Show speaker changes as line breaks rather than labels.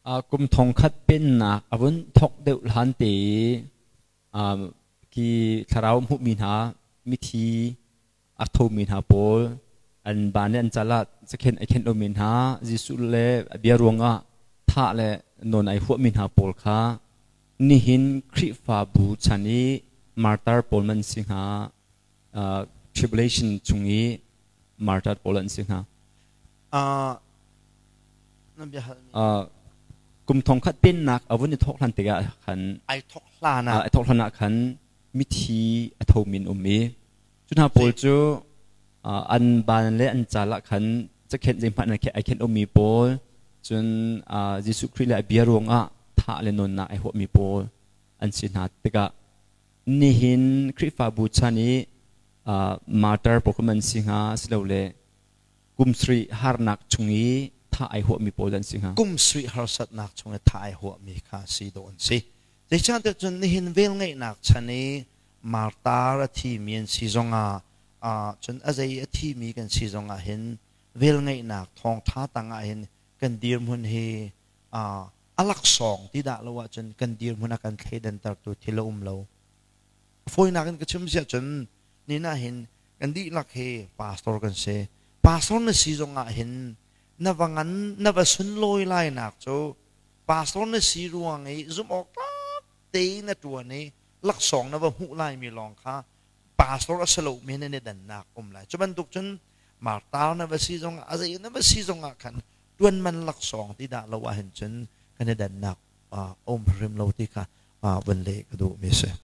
Kum thongkhat pennak a vun thawk deuh hlan te i khi thlarau hmuhmi hna mithi a thomi hna pawl an ban le an cal ah cakhenh a khenh lomi hna Jesuh le a bia ruangah thah le nawn ai huahmi hna pawl kha nihin Khrihfabu chan i martar pawl man si hnga tribulation chung i martar pawl an si hnga.
Na bia halmi.
Kum thongkhat pennak a vun i thawk hlan tikah khan
ai thawk hlan ah
ai thawk hlan ah khan mithi a thomi an um i cu hna pawl cu an ban le an cal ah khan cakhenh zeihmanh ai khenh ummi pawl cun Jesuh Khrih le a bia ruangah thah le nawnnak ai huahmi pawl an si hna tikah nihin Khrihfabu chan i martyr pawl kha man si hnga silole kum sarih harnak chung i thah ai huahmi pawl an si hnga.
Kum sarih harsatnak chung i thah ai huahmi kha si dawh an si. Zeicahtiah cun nihin velngeihnak chan i martar a thimi an si zongah cun a zei a thimi kan si zongah hin velngeihnak thawngṭha tangah hin kan dirhmun hi a laksawng ti dah lo ahcun kan dirhmun a kan thleidantertu thil a um lo. Fawinak in ka chim siah cun ni ah hin kan dihlak hi pastor kan si. Pastor na si zongah hin na va ngan na va sunlawi lainak cu pastor na si ruang i zumh awk tlak tein na ṭuan i laksawng na va hmuh laimi lawng kha pastor a si lo men in i dannak um lai. Cu bantuk cun martar na va si zongah a zei na va si zongah khan ṭuan man laksawng ti dah lo ahhin cun kan i dannak um hrim lo ti kha van leh ka duhmi si.